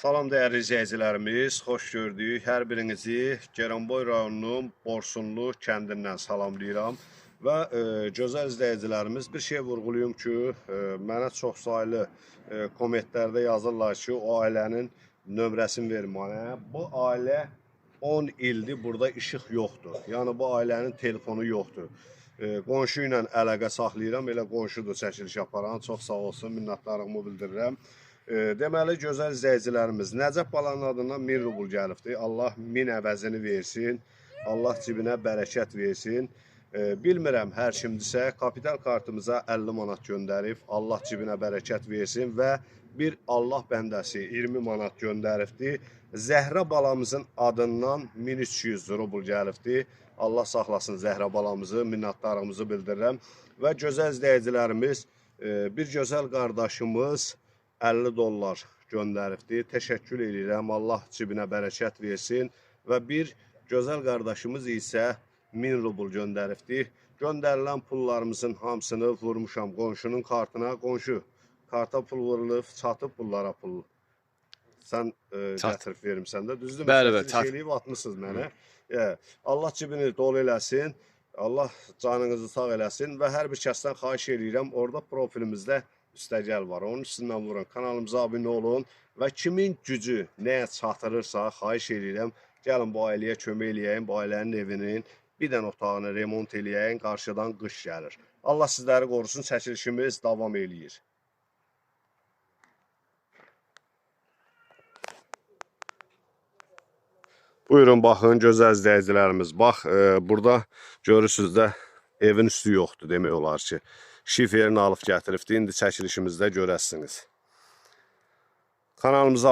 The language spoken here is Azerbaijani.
Salam dəyərli izləyicilərimiz, xoş gördük. Hər birinizi Goranboy rayonunun Borsunlu kəndindən salamlayıram. Və gözəl izləyicilərimiz, bir şey vurğulayım ki, mənə çoxsaylı kommentlərdə yazırlar ki, o ailənin nömrəsini ver mənə. Bu ailə 10 ildir burada işıq yoxdur. Yəni bu ailənin telefonu yoxdur. Qonşu ilə əlaqə saxlayıram. Elə qonşudur çəkiliş aparan. Çox sağ olsun, minnətdarlığımı bildirirəm. Deməli, gözəl izləyicilərimiz, Nəcəf balanın adından 1000 rubl gəlibdir. Allah 1000 əvəzini versin. Allah cibinə bərəkət versin. Bilmirəm, hər kimdirsə, kapital kartımıza 50 manat göndərib. Allah cibinə bərəkət versin və bir Allah bəndəsi 20 manat göndəribdir. Zəhra balamızın adından 1300 rubl gəlibdir. Allah saxlasın Zəhra balamızı, minnətdarlığımızı bildirirəm. Və gözəl izləyicilərimiz, bir gözəl qardaşımız 50 dollar göndəribdir. Təşəkkür edirəm. Allah cibinə bərəkət versin. Və bir gözəl qardaşımız isə 1000 rubl göndəribdir. Göndərilən pullarımızın hamısını vurmuşam qonşunun kartına. Qonşu, karta pul vurulub, çatıb bunlara pul. Sən gətirib vermisən də, düzdürmü? Bəli, bəli, Çəkiliş eləyib atmısınız mənə. Allah cibini dolu eləsin. Allah canınızı sağ eləsin və hər bir kəsdən xahiş eləyirəm, orada profilimizdə üstəgəl var. Onun üstündən vurun, kanalımıza abunə olun və kimin gücü nəyə çatırırsa xahiş eləyirəm, gəlin bu ailəyə kömək eləyəyin, bu ailənin evinin bir dənə otağını remont eləyəyin, qarşıdan qış gəlir. Allah sizləri qorusun, çəkilişimiz davam eləyir. Buyurun, baxın, gözəl izləyicilərimiz. Bax, burada görürsünüz də evin üstü yoxdur demək olar ki. Şiferini alıb gətiribdir. İndi çəkilişimizdə görəsiniz. Kanalımıza